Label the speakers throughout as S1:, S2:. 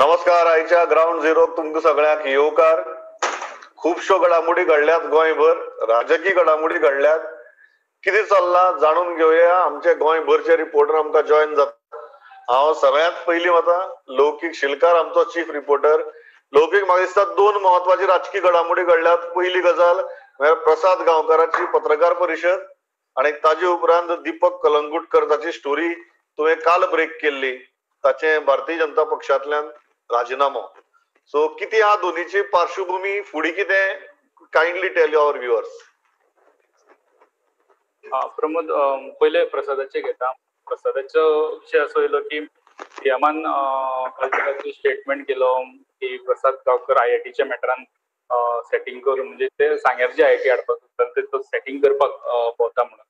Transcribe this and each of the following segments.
S1: नमस्कार. आयच्या ग्राउंड झिरोक तुमकां सगळ्यांक येवकार. खुबश्यो घडामोडी घडल्यात गोंयभर, राजकीय घडामोडी घडल्यात. कितें चल्लां जाणून घेवया. आमचे गोंयभरचे रिपोर्टर आमकां जॉयन जाता. हांव सगळ्यांत पयलीं वता लौकीक शिलकार, आमचो चीफ रिपोर्टर. लौकीक, म्हाका दिसता दोन म्हत्वाची राजकीय घडामोडी घडल्यात. पयली गजाल म्हळ्यार प्रसाद गांवकाराची पत्रकार परिशद आनी ताजे उपरांत दीपक कलंगुटकर ताची स्टोरी तुवें काल ब्रेक केल्ली, ताचें भारतीय जनता पक्षांतल्यान राजिनामो. सो कितें ह्या दोनीची पार्श्वभूमी, फुडें कितें, कायंडली टेल your viewers.
S2: Pramod, पयले प्रसादाचे घेता. प्रसादाचो विशय असो येयलो की सीएमान कालचे स्टेटमेंट केलो की प्रसाद गांवकर आयआयटीच्या मॅटरान सेटींग करून, म्हणजे ते सांग्यार जे आयआयटी हाडपाक सोदता ते तो सेटींग करपाक भोंवता म्हणून,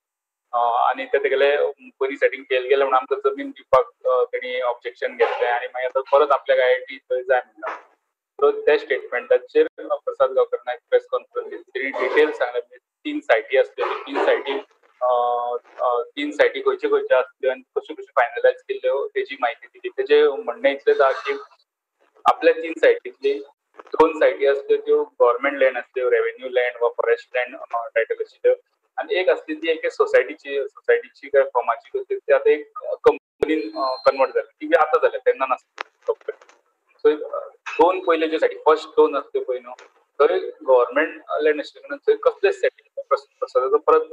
S2: आनी ते तेगेले पयलीं सेटींग केले गेले म्हणून आमकां जमीन दिवपाक तेणी ऑब्जेक्शन घेतलें आनी मागीर आतां परत आपल्याक आयआयटी थंय जाय म्हणटा. सो त्या स्टेटमेंटाचेर प्रसाद गांवकरान एक प्रेस कॉन्फरन्स दिली. तेणी डिटेल सांगलें, म्हणजे तीन सायटी आसल्यो, तीन सायटी तीन सायटी खंयच्यो खंयच्यो आसल्यो आनी कश्यो कश्यो फायनलायज केल्ल्यो तेजी म्हायती दिली. तेजें म्हणणें इतलेंच आहा की आपल्या तीन सायटींतली दोन सायटी आसल्यो त्यो गव्हर्मेंट लँड आसल्यो, रेव्हेन्यू लँड वा फॉरेस्ट लँड टायटल आशिल्ल्यो, आनी एक आसली ती एके सोसायटीची काय फॉर्माची, ती आतां एक कंपनीन कन्वर्ट जाली, ती बी आतां जाल्या, तेन्ना नासली. सो दोन पयल्यो ज्यो सायटी, फर्स्ट दोन आसल्यो पळय न्हू, थंय गव्हर्मेंट लँड आशिल्ले कारणान थंय कसलेच सेटींग. प्रसादाचो परत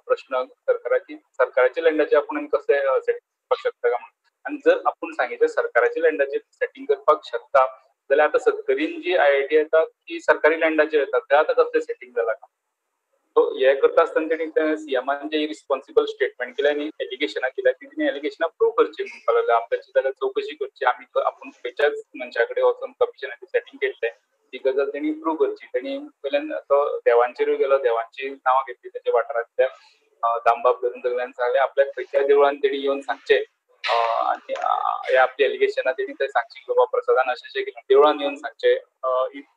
S2: प्रश्न सरकाराची, सरकाराच्या लँडाचेर आपूण कशें सेटींग करपाक शकता काय म्हणून. आनी जर आपूण सांगितलें सरकाराच्या लँडाचेर सेटींग करपाक शकता जाल्यार आतां सत्तरीन जी आयआयटी येता ती सरकारी लँडाचेर येता, थंय आतां कसलें सेटींग जालां काय. सो हें करता आसतना तेणी ते सीएमान जे इरिस्पॉन्सिबल स्टेटमेंट केलें आनी एलिगेशनां केल्या ती तेणी एलिगेशनां प्रूव करची म्हणपाक लागले. आपल्याची जाल्यार चवकशी करची, आमी आपूण खंयच्याच मनशा कडेन वचून कमिशनाचें सेटींग केल्लें ती गजाल तेणी प्रूव करची. तेणी वयल्यान तो देवांचेरूय गेलो, देवांची नांवां घेतली तेच्या वाठारांतल्या, दामबाब धरून सगळ्यान सांगलें आपल्याक खंयच्याय देवळान तेणी येवन सांगचें आनी हे आपली एलिगेशनां तेणी थंय सांगची की बाबा प्रसादान अशें अशें केलें, देवळान येवन सांगचें,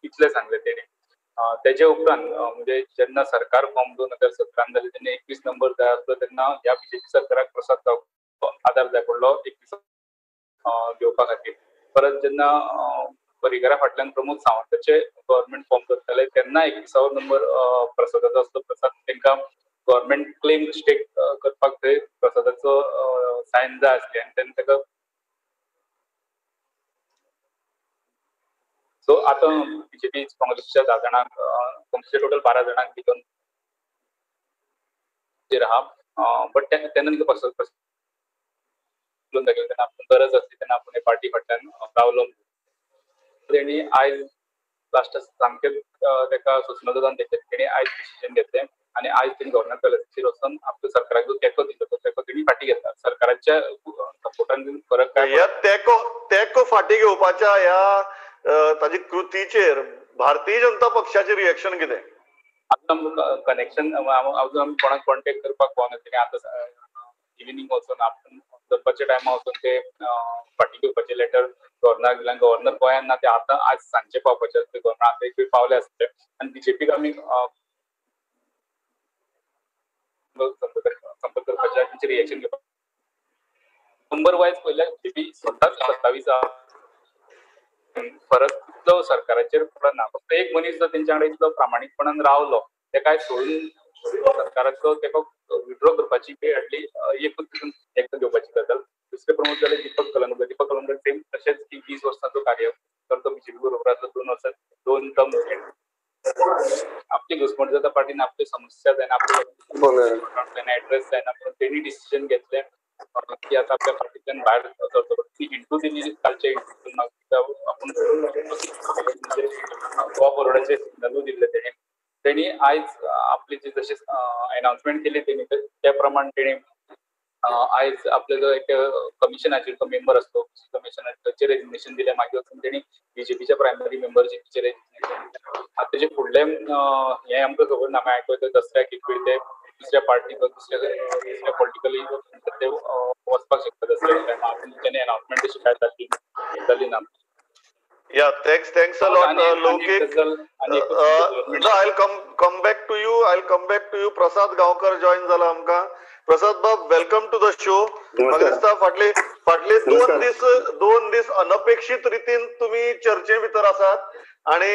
S2: इतलें सांगलें तेणी. तेजे उपरांत म्हणजे जेन्ना सरकार फॉर्म 2017 जालें तेन्ना 21 नंबर जाय आसलो, तेन्ना ह्या बीजेपी सरकाराक प्रसाद गांवकर आदार जाय पडलो 21 घेवपा खातीर. परत जेन्ना पर्रीकरा फाटल्यान प्रमोद सावंताचे गव्हर्मेंट फॉर्म करताले तेन्ना 21 नंबर प्रसादाचो आसलो. प्रसाद तांकां गव्हर्मेंट क्लेम स्टेक करपाक थंय प्रसादाचो सायन जाय आसली आनी तेन्ना ताका. सो आतां बीजेपी काँग्रेसच्या 10 जाणांक, काँग्रेसच्या टोटल 12 जाणांक भितर आहा, बट तेन्ना तांकां प्रसाद दाखयलो तेन्ना आपूण गरज आसली तेन्ना आपूण पार्टी फाटल्यान रावलो. तेणी आयज लास्ट सामकें ताका सोंसना जावन तेणी आयज डिसिजन घेतलें आनी आयज तेणी गव्हर्नर पॅलेसीचेर वचून आपल्या सरकाराक जो तेंको दिलो तो तेंको तेणी फाटीं घेतला. सरकाराच्या सपोर्टान फरक काय,
S1: ह्या तेंको फाटीं घेवपाच्या ह्या ताजी कृतीचेर भारतीय जनता पक्षाचें रिएक्शन कितें?
S2: आजून आमकां कनेक्शन, अजून आमी कोणाक कॉन्टेक्ट करपाक पावना. तेणी आतां इव्हिनींग वचून आपूण दनपारच्या टायमार वचून ते फाटीं घेवपाचें लेटर गव्हर्नराक दिलां. गव्हर्नर गोंयांत ना, ते आतां आज सांजचे पावपाचे आसले, गव्हर्नर आतां एक पावले आसले आनी बीजेपीक आमी संपर्क करपाचें, तेंचें रिएक्शन घेवपाक. नंबर वायज पळयल्यार बीजेपी स्वताच 27 आहा, फरक तितलो सरकाराचेर पडना. फक्त एक मनीस जर तेंच्या वांगडा इतलो प्रामाणीकपणान रावलो तेकाय सोडून सरकाराचो तेका विड्रॉ करपाची वेळ हाडली, एकूच तितून एक घेवपाची गजाल. दुसरें प्रमोद जालें दीपक कलंगुटकर. दीपक कलंगुटकर सेम तशेंच की 20 वर्सांचो कार्य करतो बीजेपी बरोबर आसलो, 2 वर्सां 2 टर्म आपली घुसमट जाता पार्टीन, आपली समस्या जायना, आपले एड्रेस जायना म्हणून तेणी डिसिजन घेतलें की आतां आपल्या पार्टींतल्यान भायर सरचो. ती हिंटू तेणी कालचे हिंटू आपूण गोवा फॉरवर्डाचे सिग्नलूय दिल्ले तेणी. तेणी आयज आपली जी जशें अनाउन्समेंट केली तेणी त्या प्रमाण तेणी आयज आपले जो एक कमिशनाचेर तो मेंबर आसलो कमिशनाचेर रेजिग्नेशन दिलें. मागीर वचून तेणी बीजेपीच्या प्रायमरी मेंबरशिपचेर रेजिग्नेशन दिलें. आतां तेजें फुडलें हें आमकां खबर ना. आमी आयकता दसऱ्याक एक वेळ ते दुसऱ्या पार्टी दुसऱ्या पॉलिटिकली ते वचपाक शकता दसऱ्याच्या टायमार. अजून तेणी अनाउन्समेंट तशी काय जाली ना.
S1: Yeah, thanks a lot, Loukik. No, I'll come back to you. I'll come back to you. Prasad Gaonkar join जाला आमकां. प्रसाद बाब, welcome to the show. म्हाका दिसता फाटले फाटले 2 दीस अनपेक्षीत रितीन तुमी चर्चे भितर आसात आणि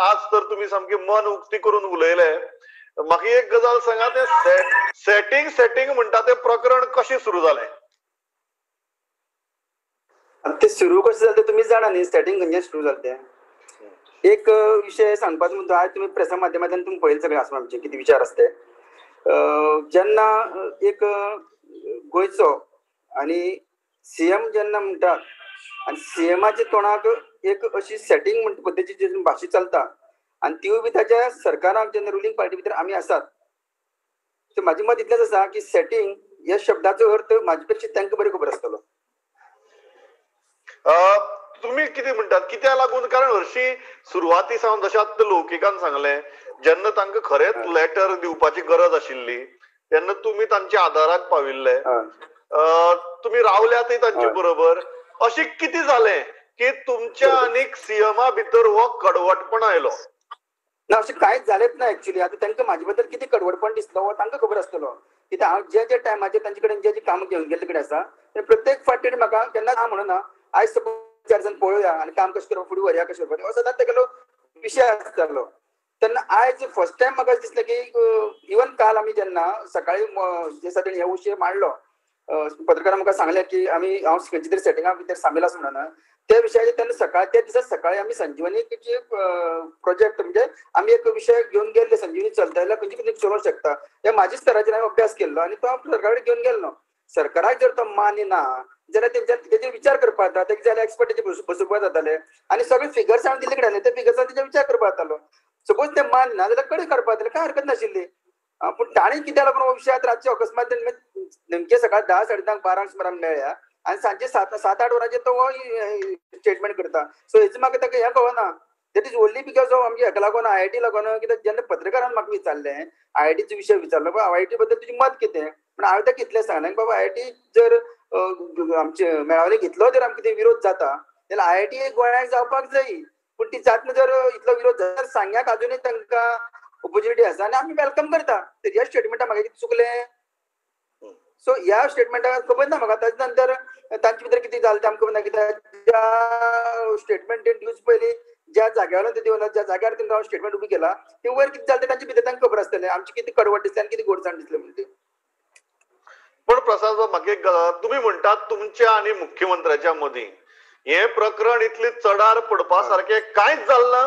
S1: आज तर तुमी सामकी मन उक्ती करून उलयले. म्हाका एक गजाल सांगा, ते सेटिंग सेटिंग म्हणटा ते प्रकरण कशें सुरू जालें?
S3: ते सुरू कशें जालें ते तुमी जाणा न्ही, सेटिंग खंयच्यान सुरू जालें तें. एक विशय सांगपाचो म्हणटा, आयज तुमी प्रेसा माध्यमांतल्यान तुमी पळयलें सगळें आसा आमचे कितें विचार आसा ते. जेन्ना एक गोंयचो आनी सीएम जेन्ना म्हणटात आनी सीएमाच्या तोंडाक एक अशी सेटिंग म्हणटा पद्दतीची जी भाशा चलता आनी तिवूय बी ताच्या सरकाराक जेन्ना रुलींग पार्टी भितर आमी आसात, तर म्हाजें मत इतलेंच आसा की सेटिंग ह्या शब्दाचो अर्थ म्हाजे पेक्षा तांकां बरें खबर आसतलो.
S1: तुम्ही कितें म्हणटात कित्याक लागून? कारण हरशीं सुरवाती सावन जशें आतां लौकिकान सांगलें, जेन्ना तांकां खरेंच लेटर दिवपाची गरज आशिल्ली तेन्ना तुमी तांच्या आदाराक पाविल्ले, तुमी रावल्यातय तांचे बरोबर. अशें कितें जालें की तुमच्या आनीक सीएमा भितर हो कडवटपण आयलो?
S3: ना, अशें कांयच जालेंच ना एक्चुअली. आतां तांकां म्हाजे बद्दल कितें कडवटपण दिसलो हो तांकां खबर आसतलो. कित्याक हांव जे जे टायमाचेर तांचे कडेन जे जे कामां घेवन गेल्ले कडेन आसा ते प्रत्येक फावट तेणी म्हाका केन्ना ना म्हणूना, आयज सपोज 4 जाण पळोवया आनी काम कशें करप, फुडें व्हरया कशें करप, हो सदांच तेगेलो विशय आसतालो. तेन्ना आयज फर्स्ट टायम म्हाका दिसलें की इवन काल आमी जेन्ना सकाळी जे दिसा तेणी हो विशय मांडलो, पत्रकारान म्हाका सांगलें की आमी हांव खंयच्या तरी सेटिंगा भितर सामील आसा म्हणून, त्या विशयाचेर तेन्ना सकाळी त्या दिसा सकाळी आमी संजीवनीचे प्रोजेक्ट म्हणजे आमी एक विशय घेवन गेल्ले, संजीवनी चलता जाल्यार खंयचे कितें चलोवंक शकता हे म्हाज्या स्तराचेर हांवें अभ्यास केल्लो आनी तो हांव सरकारा कडेन घेवन गेल्लो. सरकाराक जर तो मान्य ना जाल्यार तेंच्यान तेजेर विचार करपाक जाता, तेका जाल्यार एक्सपर्ट तेजे बसोवपाक जाताले आनी सगळे फिगर्स हांवें दिल्ले कडेन ते फिगर्सान तेजेर विचार करपाक जातालो. सपोज ते मान्य ना जाल्यार कडेन काडपाक जातालें, कांय हरकत नाशिल्ली. पूण ताणें कित्याक लागून हो विशय आतां रातचे अकस्मात नेमके सकाळी 10 साडे 10 12 सुमार आमी मेळ्ळ्या आनी सांजचे 7-8 वरांचेर तो हो स्टेटमेंट करता. सो हेजें म्हाका ताका हें कळना, that is only because of आमगे हेका लागून आयआयटी लागून. कित्याक जेन्ना पत्रकारान म्हाका विचारलें आयआयटीचो विशय विचारलो, बाबा आयआयटी बद्दल तुजें मत कितें, पूण हांवें ताका कितलें सांगलें बाबा आयआयटी जर आमचे मेळावले घेतलो जर आमकां कितें विरोध जाता जाल्यार आयआयटी गोंयांत जावपाक जाय, पूण ती जातना जर इतलो विरोध जाता सांग्याक अजुनूय तांकां ऑपोर्च्युनिटी आसा आनी आमी welcome करता. तर ह्या स्टेटमेंटा म्हाका कितें चुकलें? सो ह्या स्टेटमेंटाक खबर ना म्हाका. ताजे नंतर तांचे भितर कितें जालें तें आमकां खबर ना. कित्याक ज्या स्टेटमेंट दिवचे पयलीं ज्या जाग्यार ते दिवना, ज्या जाग्यार तेणी रावन स्टेटमेंट उबी केला ते वयर कितें जालें तें तांचे भितर तांकां खबर आसतलें, आमचें कितें कडवट दिसलें आनी कितें गोडसाण दिसलें म्हणून तें.
S1: पण प्रसाद बाब, म्हाका एक गजाल, तुमी म्हणटात तुमच्या आनी मुख्यमंत्र्याच्या मदीं हें प्रकरण इतलें चडार पडपा सारकें कांयच जालें ना?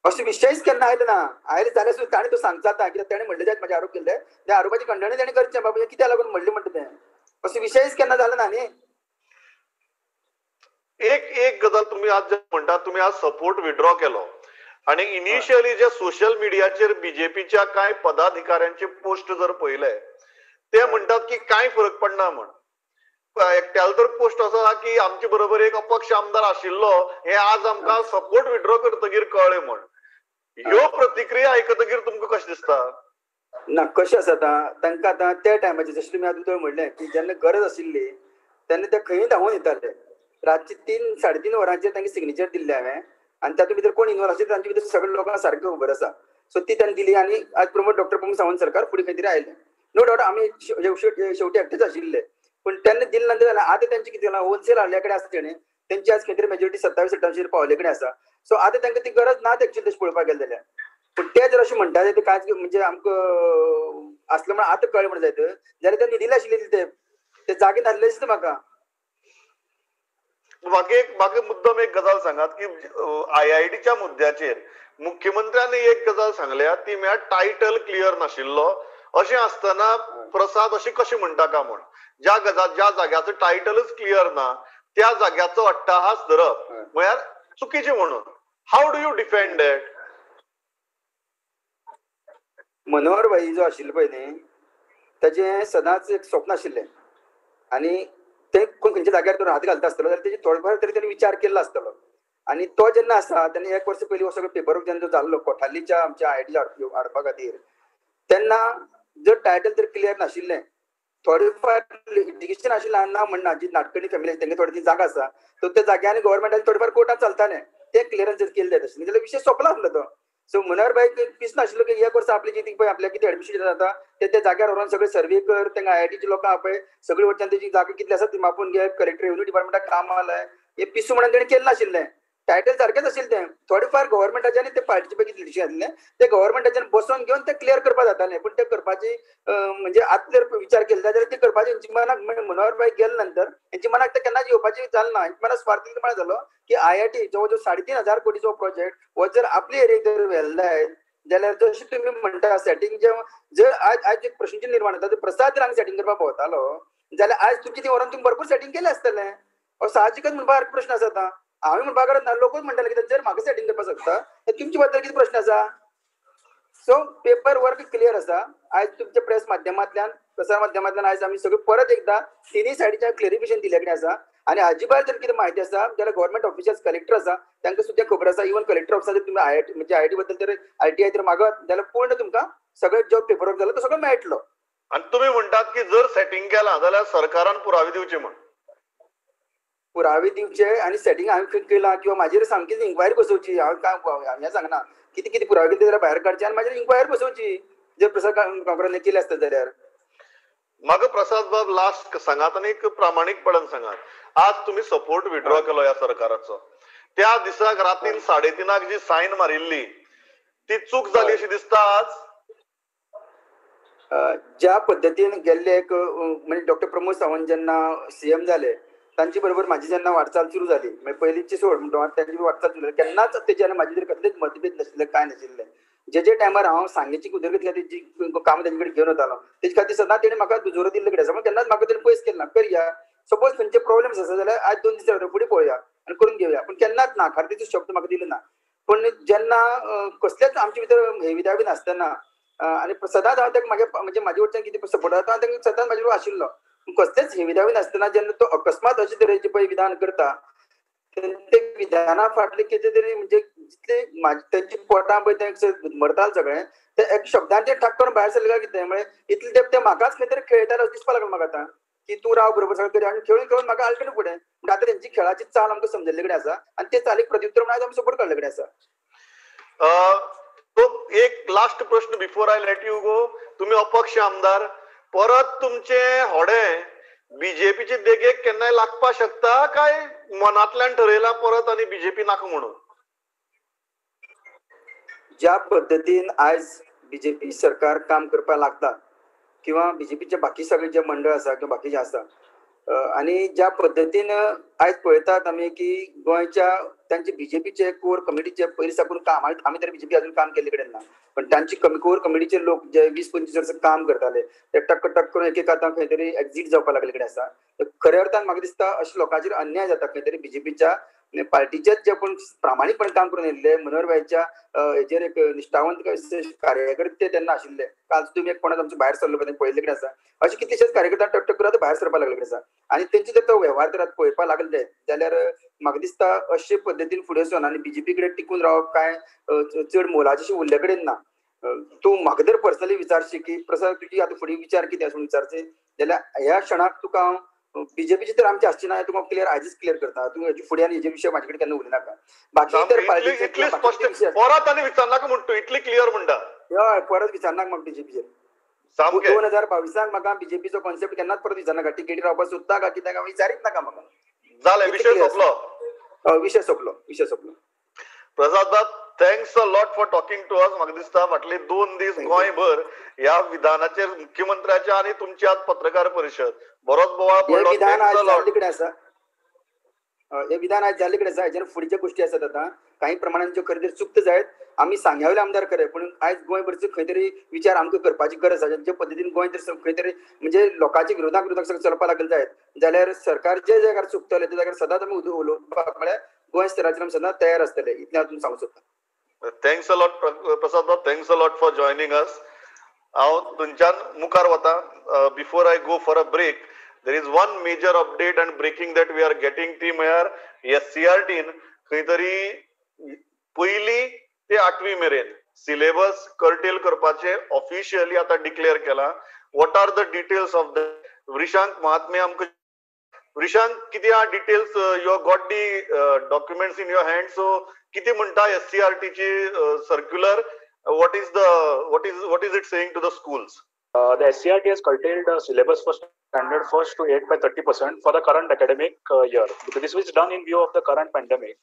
S3: अशें विशयच केन्ना आयलो ना. आयले जाल्यार सुद्दां ताणें तो सांगता आतां कित्याक ताणें म्हणलें जायत म्हाजे आरोप केल्ले त्या आरोपाची खंडणी ताणें करचें, बाबा हें कित्याक लागून म्हणलें म्हणटा तें. असो विशयच केन्ना जालो ना न्ही.
S1: एक एक गजाल, तुमी आज म्हणटा तुमी आज सपोर्ट विड्रॉ केलो आनी इनिशियली जे सोशल मिडियाचेर बीजेपीच्या कांय पदाधिकाऱ्यांचे पोस्ट जर पळयले ते म्हणटात की कांय फरक पडना म्हण. एकट्यालो तर पोस्ट आसा की आमचे बरोबर एक अपक्ष आमदार आशिल्लो हे आज आमकां सपोर्ट विड्रॉ करतगीर कळ्ळें म्हण. ह्यो प्रतिक्रिया आयकतगीर तुमकां कशें दिसता?
S3: ना, कशें आसा आतां तांकां आतां त्या टायमाचेर जशें तुमी आतां म्हणलें की जेन्ना गरज आशिल्ली तेन्ना ते खंयूय धांवून येताले. रातचे 3 साडे 3 वरांचेर तांकां सिग्नेचर दिल्लें हांवें आनी तातूंत भितर कोण इनवॉल्व आशिल्ले तांचे भितर सगळे लोकांक सारकें खबर आसा. सो ती तांणी दिली आनी आज प्रमोद डॉक्टर प्रमोद सावंत सरकार फुडें खंय तरी आयलें. नो डावट आमी शेवटी एकटेच आशिल्ले, पूण तेन्ना दिले नंतर जालें. आतां तेंचें कितें जालां, होलसेल हाडल्या कडेन आसा तेणें तेंची आज खंय तरी मेजॉरिटी 27-28 पावले कडेन आसा. सो आतां तांकां ती गरज ना एक्चुअली तशें पळोवपाक गेलें जाल्यार. पूण ते जर अशें म्हणटा ते कांयच म्हणजे आमकां आसलें म्हणून आतां कळ्ळें म्हणून जायत जाल्यार ते न्हिदिल्ले आशिल्ले, ते जागे नासले दिसता म्हाका.
S1: म्हाका मुद्दम एक गजाल सांगात की आयआयटीच्या मुद्द्याचेर मुख्यमंत्र्यांनी एक गजाल सांगल्या ती म्हळ्यार टायटल क्लियर नाशिल्लो. अशें आसतना प्रसाद अशें कशें म्हणटा का म्हण, ज्या जाग्याचो टायटलच क्लियर ना त्या जाग्याचो अट्टाहास धरप म्हळ्यार चुकीचें म्हणून. How do you defend that?
S3: Manohar भाई जो आशिल्लो पळय न्ही ताजें सदांच एक स्वप्न आशिल्लें आनी ते कोण खंयच्या जाग्यार तो हात घालता आसतलो जाल्यार तेजे थोडेफार तरी तेणी विचार केल्लो आसतलो. आनी तो जेन्ना आसा तेन्ना एक वर्स पयलीं हो सगळो पेपर जेन्ना जो जाल्लो कोठालीच्या आमच्या आयआयटी हाडपा खातीर, तेन्ना जर टायटल जर क्लियर नाशिल्लें, थोडेफार लिटिगेशन आशिल्लें ना म्हणना, जी नाटकणी फॅमिली तेंगे थोडी ती जागा आसा तर त्या जाग्यांनी गव्हर्मेंटान थोडेफार कोर्टान चलतालें, ते क्लियरन्स जर केल्ले तशें जाल्यार विशय सोंपला आसलो तो. सो मनोहर भाई पीस नाशिल्लो की एक वर्स आपली जी पळय आपल्याक कितें एडमिशन जाता ते त्या जाग्यार व्हरोन सगळे सर्वे कर, तांकां आयआयटीचे लोकांक आपय, सगळे वटच्यान तेजी जागा कितली आसा ती मापून घे, कलेक्टर रेव्हन्यू डिपार्टमेंटाक काम आलाय. हे पिसू म्हणून तेणें केलें नाशिल्लें. टायटल सारकेंच आशिल्लें तें, थोडे फार गव्हर्मेंटाच्यान ते पार्टीचे पैकी लिडरशीप आसलें ते गव्हर्मेंटाच्यान बसोवन घेवन ते क्लियर करपाक जातालें. पूण ते करपाची म्हणजे आतां जर विचार केलो जाल्यार ते करपाची हेंची मनाक मनोहर भाई गेले नंतर हेंची मनाक ते केन्नाच येवपाची जालें ना. हेंच्या मनाक स्वार्थ निर्माण जालो की आयआयटी जवळ जवळ 3,500 कोटीचो प्रोजेक्ट हो जर आपली एरियेक जर व्हेल्लो जायत जाल्यार जशें तुमी म्हणटा सेटींग जर आज आज एक प्रश्न निर्माण जाता, प्रसाद जर हांगा सेटींग करपाक भोंवतालो जाल्यार आज तुमची ती व्हरोन तुमी भरपूर सेटींग केलें आसतलें. हो साहजिकच म्हणपा सारको प्रश्न आसा. आतां हांवें म्हणपाक गरज ना, लोकूच म्हणटाले कित्याक जर म्हाका सेटींग करपाक शकता तर तुमचे बद्दल कितें प्रश्न आसा. सो पेपर वर्क क्लियर आसा. आयज तुमच्या प्रेस माध्यमांतल्यान, प्रसार माध्यमांतल्यान आयज आमी सगळें परत एकदा तिनूय सायडीच्यान क्लेरिफिकेशन दिल्ले कडेन आसा. आनी हाजी भायर जर कितें म्हायती आसा जाल्यार गव्हर्मेंट ऑफिशियल्स कलेक्टर आसा तांकां सुद्दां खबर आसा. इवन कलेक्टर ऑफिसा जर तुमी आयआयटी म्हणजे आयआयटी बद्दल जर आरटीआय जर मागत जाल्यार पूर्ण तुमकां सगळें जो पेपर वर्क जाला तो सगळो मेळटलो.
S1: आनी तुमी म्हणटात की जर सेटींग केलां जाल्यार सरकारान पुरावे दिवचे म्हण,
S3: पुरावे दिवचे आनी सेटींग हांवें केलां किंवा म्हाजेर सामकीच इन्क्वायरी बसोवची. हांव काय हें सांगना कितें कितें पुरावे केले जाल्यार भायर काडचे आनी म्हाजेर इन्क्वायरी बसोवची जर प्रसाद गांवकरान केले आसत जाल्यार.
S1: म्हाका प्रसाद बाब लास्ट सांगात आनी एक प्रामाणीकपणान सांगात, आज तुमी सपोर्ट विड्रॉ केलो ह्या सरकाराचो, त्या दिसाक रातीन 3:30 जी सायन मारिल्ली ती चूक जाली अशी दिसता आज?
S3: ज्या पद्दतीन गेल्ले एक म्हणजे डॉक्टर प्रमोद सावंत जेन्ना सीएम जाले तांचे बरोबर म्हाजी जेन्ना वाटचाल सुरू जाली, म्हणजे पयलींची सोड म्हणटा तांची वाटचाल सुरू जाली, केन्नाच तेजी आनी म्हाजी तरी कसलेच मतभेद नाशिल्ले, कांय नाशिल्ले. जे जे टायमार हांव सांगेची उदरगत खातीर जी कामां तांचे कडेन घेवन वतालो तेजे खातीर सदांच तेणें म्हाका दुजोरो दिल्ले कडेन आसा. पूण केन्नाच म्हाका तेणें पयस केलें ना. करया सपोज खंयचे प्रॉब्लेम्स आसा जाल्यार आज 2 दीस फुडें पळोवया आनी करून घेवया, पूण केन्नाच ना खातीर शब्द म्हाका दिलो ना. पूण जेन्ना कसलेच आमचे भितर हेविदावी नासतना आनी सदांच हांव ताका म्हागे म्हणजे म्हाजे वटच्यान कितें सपोर्ट जाता हांव ताका सदांच म्हाजे बरोबर आशिल्लो. कसलेच हेविदावी नासतना जेन्ना तो अकस्मात अशे तरेचे पळय विधान करता ते विधाना फाटले कितें तरी म्हणजे जितले तेंची पोटां पळय तें मरताले सगळें ते एक शब्दान ते ठाक करून भायर सरले काय कितें म्हळ्यार इतले तेंप ते म्हाकाच खंय तरी खेळटाले अशें दिसपाक लागलें म्हाका आतां की तूं राव बरोबर सगळें करी आनी खेळून खेळून म्हाका आल्टरनेट फुडें. म्हणजे आतां तेंची खेळाची चाल आमकां समजल्ले कडेन आसा आनी ते चालीक प्रत्युत्तर म्हणून आयज आमी सपोर्ट काडले कडेन आसा.
S1: तो एक लास्ट प्रश्न before I let you go, तुमी अपक्ष आमदार, परत तुमचे होडे बीजेपीचे देगेक केन्नाय लागपाक शकता काय मनांतल्यान ठरयला परत आनी बीजेपी नाका म्हणून?
S3: ज्या पद्दतीन आयज बीजेपी सरकार काम करपाक लागता किंवा बीजेपीचे बाकी सगळे जे मंडळ आसा किंवा बाकीचे आसा आनी ज्या पद्दतीन आयज पळयतात आमी की गोंयच्या तांचे बीजेपीचे कोर कमिटीचे पयलीं साकून काम, आमी तर बीजेपी अजून काम केल्ले कडेन ना, पण तांची कोर कमिटीचे लोक जे 20-25 वर्सां काम करताले ते टक्क टक्क करून एक एक आतां खंय तरी एक्झीट जावपाक लागले कडेन आसा. खऱ्या अर्थान म्हाका दिसता अशें लोकांचेर अन्याय जाता खंय तरी बीजेपीच्या पार्टीचेच जे कोण प्रामाणीकपणे काम करून येयल्ले मनोहर भाईच्या हेजेर एक निश्ठावंत कार्यकर्ते तेन्ना आशिल्ले. काल तुमी एक कोणाक आमचो भायर सरलो पळय पळयल्ले कडेन आसा, अशे कितलेशेच कार्यकर्ते टक टक करून भायर सरपाक लागले कडेन आसा आनी तेंचे जर तो वेव्हार जर पळोवपाक लागले जाल्यार म्हाका दिसता अशे पद्दतीन फुडें वचून आनी बीजेपी कडेन टिकून रावप कांय चड मोलाचें अशें उरले कडेन ना. तूं म्हाका जर पर्सनली विचारशी की प्रसाद तुजी आतां फुडें विचार कितें आसा म्हणून विचारचे जाल्यार ह्या क्षणाक तुका हांव बीजेपीची तर आमची आसची ना, तुका क्लियर आयजच क्लियर करता, तूं हेजे फुडें आनी हेजे विशय म्हाजे कडेन केन्ना उलयनाका. बाकी तर पार्टीचे
S1: परत आनी विचारनाका म्हण तूं इतली क्लियर म्हणटा.
S3: हय, परत विचारनाका म्हाका बीजेपीचेर. 2022 म्हाका बीजेपीचो कॉन्सेप्ट केन्नाच परत विचारनाका, तिकेटी रावपाक सोदता काय कितें काय विचारीत नाका म्हाका.
S1: जालें, विशय सोंपलो,
S3: विशय सोंपलो, विशय सोंपलो.
S1: प्रसाद बाब, thanks a lot for talking to us. म्हाका दिसता फाटले 2 दीस गोंयभर ह्या विधानाचेर मुख्यमंत्र्याच्या आनी तुमची आज पत्रकार परिशद बरोच बोवाळ पडलो.
S3: विधान आज जाल्ले कडेन आसा, हे विधान आज जाल्ले कडेन आसा. हेजेर फुडच्या गोष्टी आसात आतां काही प्रमाणान ज्यो खरें तरी चुकता जायत आमी सांग्यावयले आमदार खरें, पूण आयज गोंयभरचो खंय तरी विचार आमकां करपाची गरज आसा. जे पद्दतीन गोंय जर खंय तरी म्हणजे लोकांच्या विरोधाक विरोधाक सगळें चलपाक लागले जायत जाल्यार सरकार जे जाग्यार चुकतले त्या जाग्यार सदांच आमी उलोवपाक म्हळ्यार गोंय स्तराचेर आमी सदांच तयार आसतले, इतलें हांव तुमकां सांगूंक सोदता.
S1: Thanks a lot Prasad बाब, thanks a lot for joining us. हांव तुमच्यान मुखार वता. Before I go for a break, there is one major update and breaking that we are getting, ती म्हळ्यार एससीआरटीन खंय तरी पयली ते 8वी मेरेन सिलेबस कर्टेल करपाचे ऑफिशियली आतां डिक्लेअर केला. What are the details of the Vrishank Mahatme आमकां. वृषांक, कितें आहा details? You have got the documents in your hand, so कितें म्हणटा एससीईआरटी ची circular? What is the what is it saying to the schools?
S2: The SCERT has curtailed the syllabus for standard 1st to 8 by 30% for the current academic year. Because this was done in view of the current pandemic.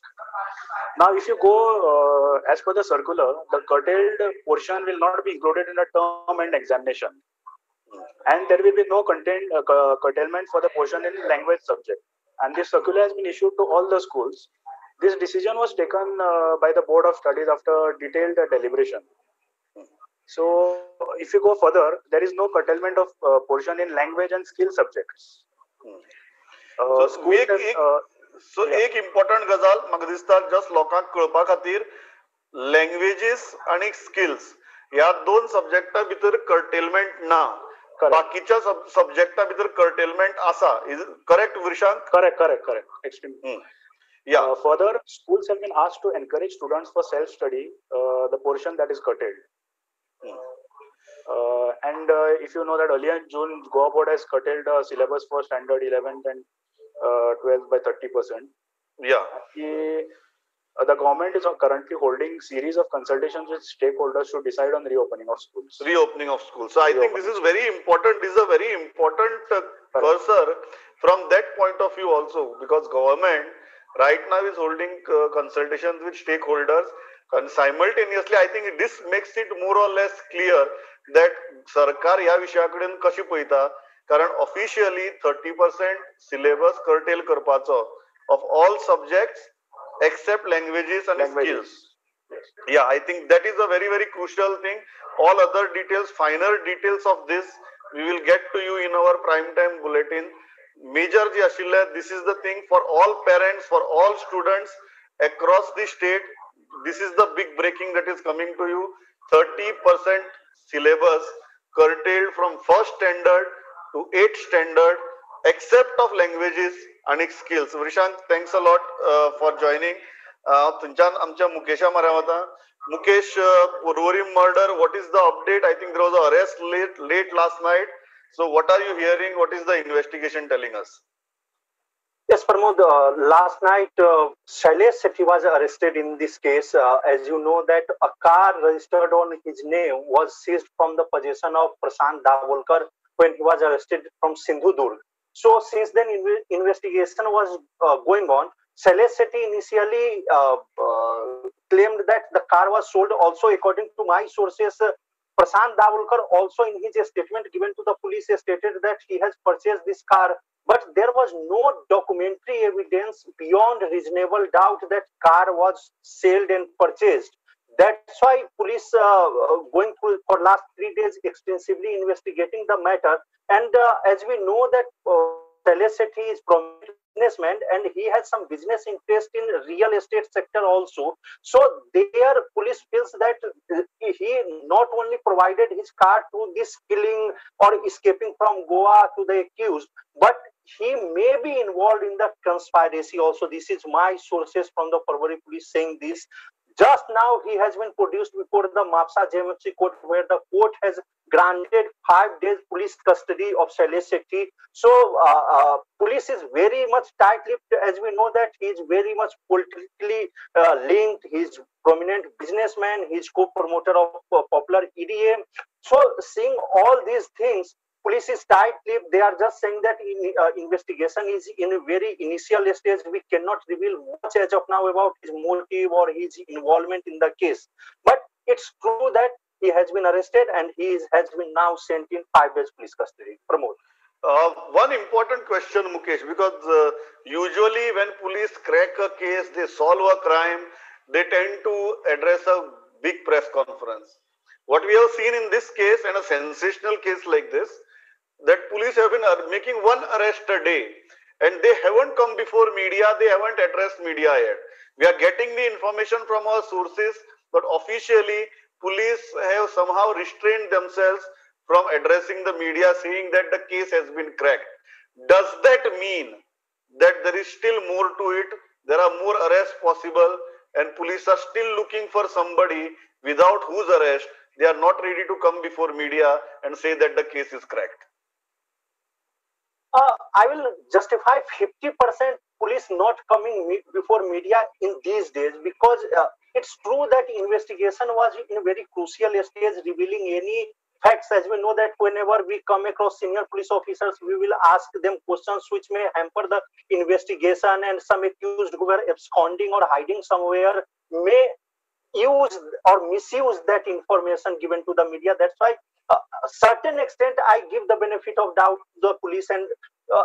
S2: Now, if you go as per the circular, the curtailed portion will not be included in the term and examination. And there will be no content curtailment for the portion in language subject. And this circular has been issued to all the schools. This decision was taken by the Board of Studies after detailed deliberation. So, if you go further, there is no curtailment of portion in language and skill subjects.
S1: So, एक important गजाल म्हाका दिसता just लोकांक कळपा खातीर, languages आनी skills ह्या दोन सब्जेक्टा भितर कर्टेलमेंट ना, बाकीच्या सब्जेक्टा भितर कर्टेलमेंट आसा. Is correct, Vrishank?
S2: Correct, correct, correct. Extremely.
S1: Yeah.
S2: Further, schools have been asked to encourage students for self-study, the portion that is curtailed. And if you know that earlier in June, Goa Board has curtailed syllabus for standard 11th and 12th by 30%.
S1: Yeah.
S2: The government is currently holding series of consultations with stakeholders to decide on reopening of schools.
S1: Reopening of schools. So I think this is very important. This is a very important cursor from that point of view also, because government right now is holding consultations with stakeholders, and simultaneously I think this makes it more or less clear that सरकार ह्या विशया कडेन कशी पळयता, कारण officially 30% syllabus cartel करपाचो of all subjects except languages and skills. Yeah, I think that is a very, very crucial thing. All other details, finer details of this, we will get to you in our prime time bulletin. Major ji ashille, this is the thing for all parents, for all students across the state. This is the big breaking that is coming to you. 30% syllabus curtailed from first standard to 8th standard, except of languages and skills. Vrishank, thanks a lot for joining. थंयच्यान आमच्या मुकेशा म्हऱ्या वता. Mukesh, Porvorim murder, what is the update? I think there was an arrest late last night. So what are you hearing? What is the investigation telling us?
S4: Yes, Pramod, last night Shailesh Shetty was arrested in this case. As you know that a car registered on his name was seized from the possession of Prashant Dabholkar when he was arrested from Sindhudurg. So since then investigation was going on. Shailesh Shetty initially claimed that the car was sold. Also, according to my sources, Prashant Dabholkar also in his statement given to the police stated that he has purchased this car, but there was no documentary evidence beyond reasonable doubt that car was sold and purchased. That's why police going through for last 3 days extensively investigating the matter. And as we know that Shailesh Shetty is prominent businessman and he has some business interest in real estate sector also. So there police feels that he not only provided his car to this killing or escaping from Goa to the accused, but he may be involved in the conspiracy also. This is my sources from the Porvorim police saying this. Just now he has been produced before the Mapsa JMFC court, where the court has granted 5 days police custody of Shailesh Shetty. So police is very much tight-lipped, as we know that he is very much politically linked. He is prominent businessman. He is co-promoter of popular EDM. So seeing all these things, police is tight-lipped. They are just saying that investigation is in a very initial stage. We cannot reveal much as of now about his motive or his involvement in the case. But it's true that he has been arrested and he has been now sent in 5 days police custody. Pramod.
S1: One important question, Mukesh, because usually when police crack a case, they solve a crime, they tend to address a big press conference. What we have seen in this case, and a sensational case like this, that police have been making one arrest a day and they haven't come before media, they haven't addressed media yet. We are getting the information from our sources, but officially police have somehow restrained themselves from addressing the media, saying that the case has been cracked. Does that mean that there is still more to it? There are more arrests possible and police are still looking for somebody without whose arrest they are not ready to come before media and say that the case is cracked?
S4: I will justify 50% police not coming before media in these days, because it's true that investigation was in very crucial stage, revealing any facts. As we know that whenever we come across senior police officers, we will ask them questions which may hamper the investigation, and some accused who were absconding or hiding somewhere may use or misuse that information given to the media. That's why a certain extent I give the benefit of doubt to the police, and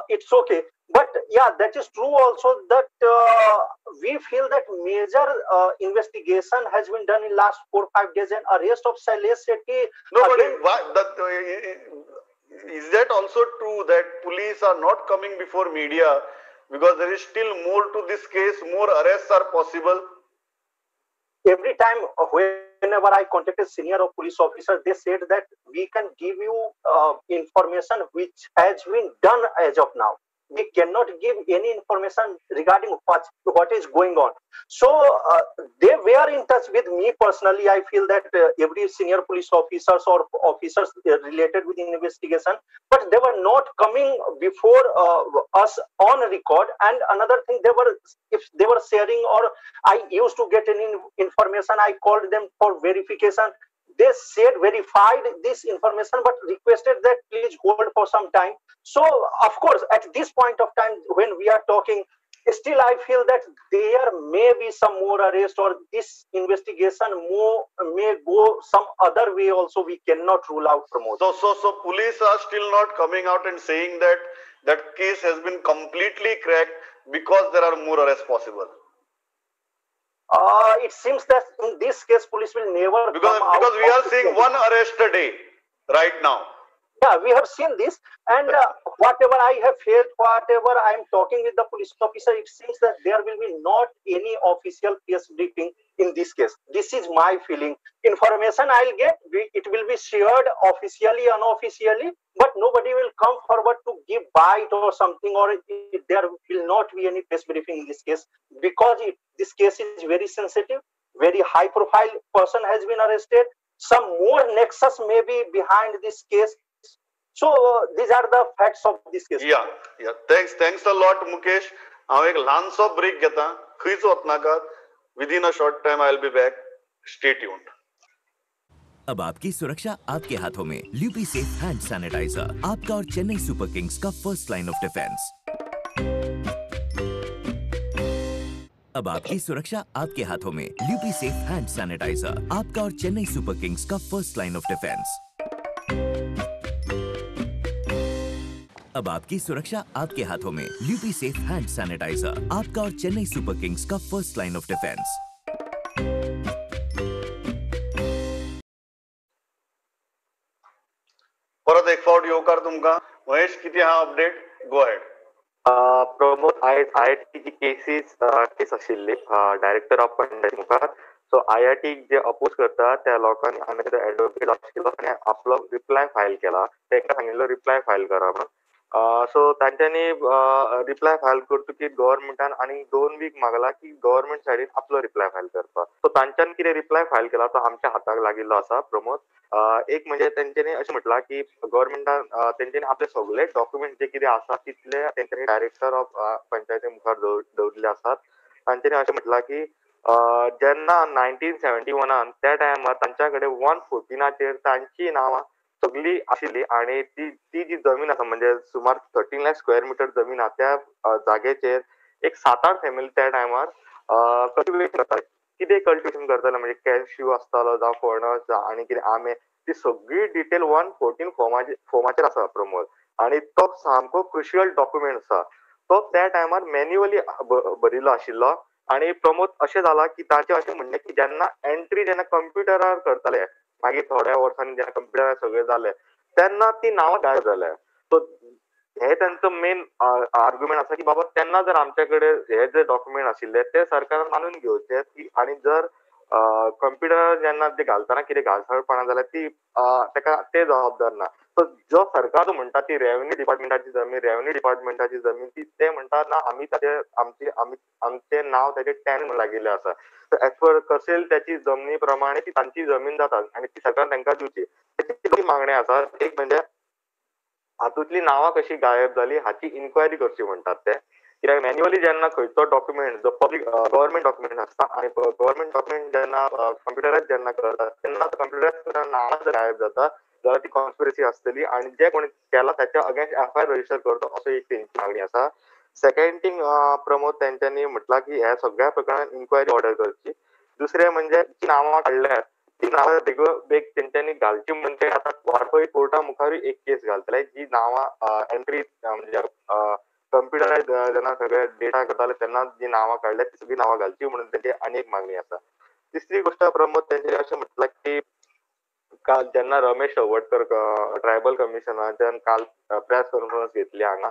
S4: it's okay. But yeah, that is true also that we feel that major investigation has been done in last 4 or 5 days, and arrest of Shailesh Shetty.
S1: No, but why, is that also true that police are not coming before media because there is still more to this case, more arrests are possible?
S4: Every time whenever I contacted senior or police officer, they said that we can give you information which has been done as of now. We cannot give any information regarding what is going on. So they were in touch with me personally. I feel that every senior police officers or officers related with investigation, but they were not coming before us on record. And another thing, they were, if they were sharing or I used to get any information, I called them for verification. They said verified this information, but requested that please hold for some time. So, of course, at this point of time when we are talking, still I feel that there may be some more arrest, or this investigation more may go some other way also. We cannot rule out, Pramod.
S1: So police are still not coming out and saying that that case has been completely cracked because there are more arrests possible.
S4: It seems that in this case, police will never
S1: because
S4: come out.
S1: Because we are seeing one arrest a day right now.
S4: Yeah, we have seen this, and whatever I have heard, whatever I am talking with the police officer, it seems that there will be not any official press briefing in this case. This is my feeling. Information I'll get, it will be shared officially, unofficially, but nobody will come forward to give bite or something, or there will not be any press briefing in this case, because this case is very sensitive, very high profile person has been arrested. Some more nexus may be behind this case. So these are the facts of this case.
S1: Yeah, yeah. Thanks a lot, Mukesh. हांव एक ल्हानसो break घेता, खंयच वचनाकात. Within a short time I will be back. Stay tuned.
S5: अब आपकी सुरक्षा आपके हाथों में. ल्यूपी सेफ हैंड सैनिटाइजर, आपका और चेन्नई सुपर किंग्स का फर्स्ट लाइन ऑफ डिफेंस. अब आपकी सुरक्षा आपके हाथों में. ल्यूपी सेफ हैंड सैनिटाइजर, आपका और चेन्नई सुपर किंग्स का फर्स्ट लाइन ऑफ डिफेंस. अब आपकी सुरक्षा आपके हाथों में. ल्यूपी सेफ हैंड सैनिटाइजर, आपका और चेन्नई सुपर किंग्स का फर्स्ट लाइन ऑफ डिफेंस.
S1: परत एक फावट येवकार तुमकां. महेश, कितें आहा update? Go ahead.
S6: Pramod, IIT ची केसीस केस आशिल्ली डायरेक्टर ऑफ पंचायत मुखार. सो IIT जे अपोज करता त्या लोकांनी आनी एडवोकेट आशिल्लो आनी आपलो रिप्लाय फायल केला. तांकां सांगिल्लो रिप्लाय फायल करा म्हणून. सो तांच्यांनी रिप्लाय फायल करतकीर गव्हर्मेंटान आनी 2 वीक मागला की गव्हर्मेंट सायडीन आपलो रिप्लाय फायल करपाक. सो तांच्यान कितें रिप्लाय फायल केला तो आमच्या हाताक लागिल्लो आसा प्रमोद. एक म्हणजे तेंच्यांनी अशें म्हटलां की गव्हर्मेंटान तेंच्यांनी आपले सगळे डॉक्युमेंट जे कितें आसा तितले तेंच्यांनी डायरेक्टर ऑफ पंचायती मुखार दवरिल्ले आसात. तांच्यांनी अशें म्हटलां की जेन्ना 1971 त्या टायमार तांच्या कडेन 114 तांची नांवां सगळी आशिल्ली आनी ती जी जमीन आसा म्हणजे सुमार 13 लाख स्क्वेअर मिटर जमीन आसा त्या जागेचेर एक 7-8 फॅमिली त्या टायमार कल्टिवेशन करताले. कितें कल्टिवेशन करताले म्हणजे कॅश्यू आसतालो जावं फणस जावं आनी कितें आंबे, ती सगळी डिटेल 114 फॉर्माचेर आसा प्रमोद. आनी तो सामको क्रुशियल डॉक्युमेंट आसा. तो त्या टायमार मॅन्युअली भरिल्लो आशिल्लो. आनी प्रमोद अशें जाला की ताचें अशें म्हणणें की जेन्ना एंट्री जेन्ना कंप्युटरार करताले मागीर थोड्या वर्सांनी जेन्ना कंप्युटरार सगळें जालें तेन्ना ती नांवां गायब जाल्या. सो हे तांचो मेन आर्ग्युमेंट आसा की बाबा तेन्ना जर आमच्या कडेन हे जे डॉक्युमेंट आशिल्ले ते सरकारान मानून घेवचे की आनी जर कंप्युटरार जेन्ना ते घालतना कितें घालसाळपणां जाल्यार ती ताका ते जबाबदार ना. सो जो सरकार जो म्हणटा ती रेव्हेन्यू डिपार्टमेंटाची जमीन, रेव्हेन्यू डिपार्टमेंटाची जमीन ती ते म्हणटा ना आमी ताचे आमचे आमी आमचें नांव ताचे टॅन लागिल्लें आसा. सो एज पर कसेल त्याची जमनी प्रमाणे ती तांची जमीन जाता आनी ती सरकारान तांकां दिवची. तेची मागणी आसा. एक म्हणजे हातूंतली नांवां कशी गायब जाली हाची इन्क्वायरी करची म्हणटात ते. कित्याक मॅन्युअली जेन्ना खंयचो डॉक्युमेंट जो पब्लीक गव्हर्मेंट डॉक्युमेंट आसता आनी गव्हर्मेंट डॉक्युमेंट जेन्ना कंप्युटरायज जेन्ना करता तेन्ना कंप्युटरायज करतना नांवां जर गायब जाता जाल्यार ती कॉन्स्पिरसी आसतली आनी जे कोणी केला ताच्या अगेन्स्ट एफआयआर रजिस्टर करचो असो एक तेंची मागणी आसा. सेकंड थिंग प्रमोद, तेंच्यांनी म्हटलां की ह्या सगळ्या प्रकरणान इन्क्वायरी ऑर्डर करची. दुसरें म्हणजे जी नांवां काडल्यात ती नांवां बेगोबेग तेंच्यांनी घालची म्हणून ते आतां वाळपय कोर्टा मुखारूय एक केस घालतले. जी नांवां एंट्री म्हणजे कंप्युटरायज जेन्ना सगळे डेटा करताले तेन्ना जी नांवां काडल्यात ती सगळीं नांवां घालची म्हणून तेंची आनी एक मागणी आसा. तिसरी गोश्ट प्रमोद, तेंच्यांनी अशें म्हटलां की काल जेन्ना रमेश तवडकर ट्रायबल कमिशनाच्यान काल प्रेस कॉन्फरन्स घेतली हांगा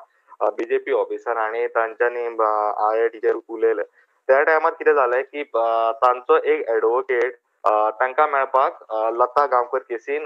S6: बीजेपी ऑफिसर आनी तांच्यांनी आयआयटीचेर उलयले त्या टायमार कितें जालें की तांचो एक एडवोकेट तांकां मेळपाक लता गांवकर केसीन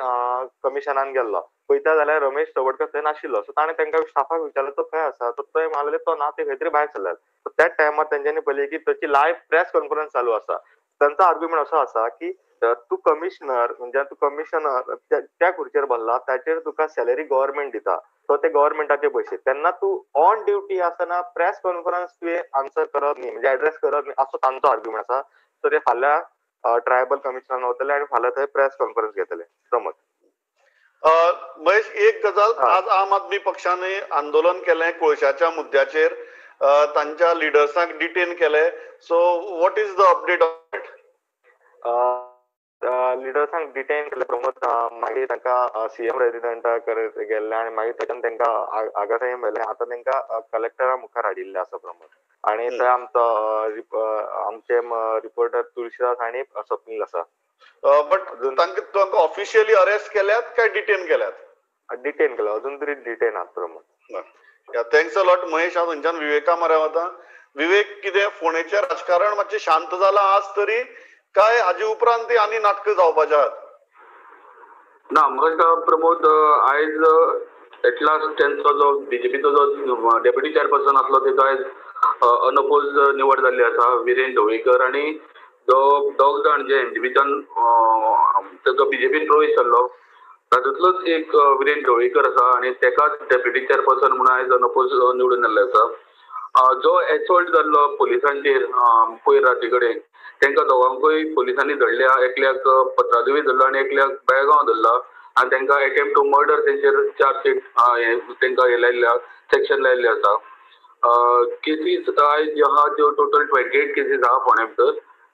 S6: कमिशनान गेल्लो. पळयता जाल्यार रमेश तवडकर थंय नाशिल्लो. सो ताणें तांकां स्टाफाक विचारलें तो खंय आसा, तो थंय मारलें तो ना, ते खंय तरी भायर सरल्यात. सो त्याच टायमार तेंच्यांनी पळयलें की ताची लायव्ह प्रेस कॉन्फरन्स चालू आसा. तांचो आर्ग्युमेंट असो आसा की तूं कमिशनर म्हणजे तूं कमिशनर त्या खुर्चेर भरला ताचेर तुका सॅलरी गव्हर्मेंट दिता, सो ते गव्हर्मेंटाचे पयशे, तेन्ना तूं ऑन ड्युटी आसतना प्रेस कॉन्फरन्स तुवें आन्सर करप न्ही, म्हणजे एड्रेस करप न्ही, असो तांचो आर्ग्युमेंट आसा. सो ते फाल्यां ट्रायबल कमिशनर वतले आनी फाल्यां थंय प्रेस कॉन्फरन्स घेतले. प्रमोद.
S1: महेश, एक गजाल, आज आम आदमी पक्षाने आंदोलन केलें कोळशाच्या मुद्द्याचेर, तांच्या लिडर्सांक डिटेन केले. So what is the update of it?
S6: लिडर्सांक detain केले प्रमोद, मागीर तांकां सीएम रेजिडेंटा गेल्ले आनी मागीर थंयच्यान तांकां आगासाहेब मेळ्ळे. आतां तांकां कलेक्टरा मुखार हाडिल्ले आसा प्रमोद. आनी थंय आमचो आमचे रिपोर्टर तुळशीदास आनी स्वप्नील आसा.
S1: बट तांकां ऑफिशियली अरेस्ट केल्यात काय डिटेन केल्यात?
S6: डिटेन केला, अजून तरी डिटेन आहात Pramod.
S1: Thanks a lot Mahesh. हांव थंयच्यान विवेका मऱ्या वता. विवेक, कितें फोंडेचें राजकारण मातशें शांत जालां आज तरी काय हाजे उपरांत ती आनी नाटकां जावपाची आहात?
S7: ना, म्हाका प्रमोद आयज एट लास्ट तेंचो जो बीजेपीचो जो डेप्युटी चेअरपर्सन आसलो तेजो आयज अनअपोज निवड जाल्ली आसा, विरेन ढवळीकर. आनी जो दोग जाण जे एनडीपीच्यान तेजो बीजेपीन प्रवेश जाल्लो तातूंतलोच एक विरेन ढवळीकर आसा आनी तेकाच डेप्युटी चेअरपर्सन म्हणून आयज अनअपोज निवडून आयिल्लो आसा. जो एसॉल्ट जाल्लो पुलिसांचेर पयर राती कडेन तांकां दोगांकूय पुलिसांनी धरल्या, एकल्याक पत्रादेवी धरला आनी एकल्याक बेळगांव धरला आनी तांकां एटेम्प्ट टू मर्डर तेंचेर चार्जशीट तांकां हें लायिल्ल्या, सेक्शन लायिल्लें आसा. केसीस आयज ज्यो आहा त्यो टोटल 28 केसीस आहा फोंड्या भितर.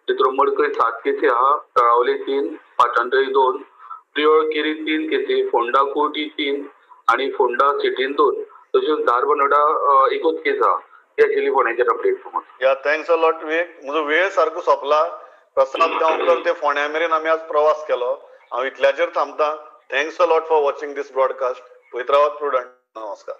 S7: तितून मडकय 7 केसी आहा, तळावले 3, पाटणतळी 2, प्रियोळ केरी 3 केसी, फोंडा कुर्टी 3 आनी फोंडा सिटीन 2, तशेंच धारबांदोडा एकूच केस आहा. ती आशिल्ली फोंड्याचेर update.
S1: Yeah, thanks a lot Vivek. म्हजो वेळ सारको सोंपला. प्रसाद गांवकर ते फोंड्या मेरेन आमी आज प्रवास केलो. हांव इतल्याचेर थांबता. Thanks a lot for watching this broadcast. पळयत रावात प्रुडंट. नमस्कार.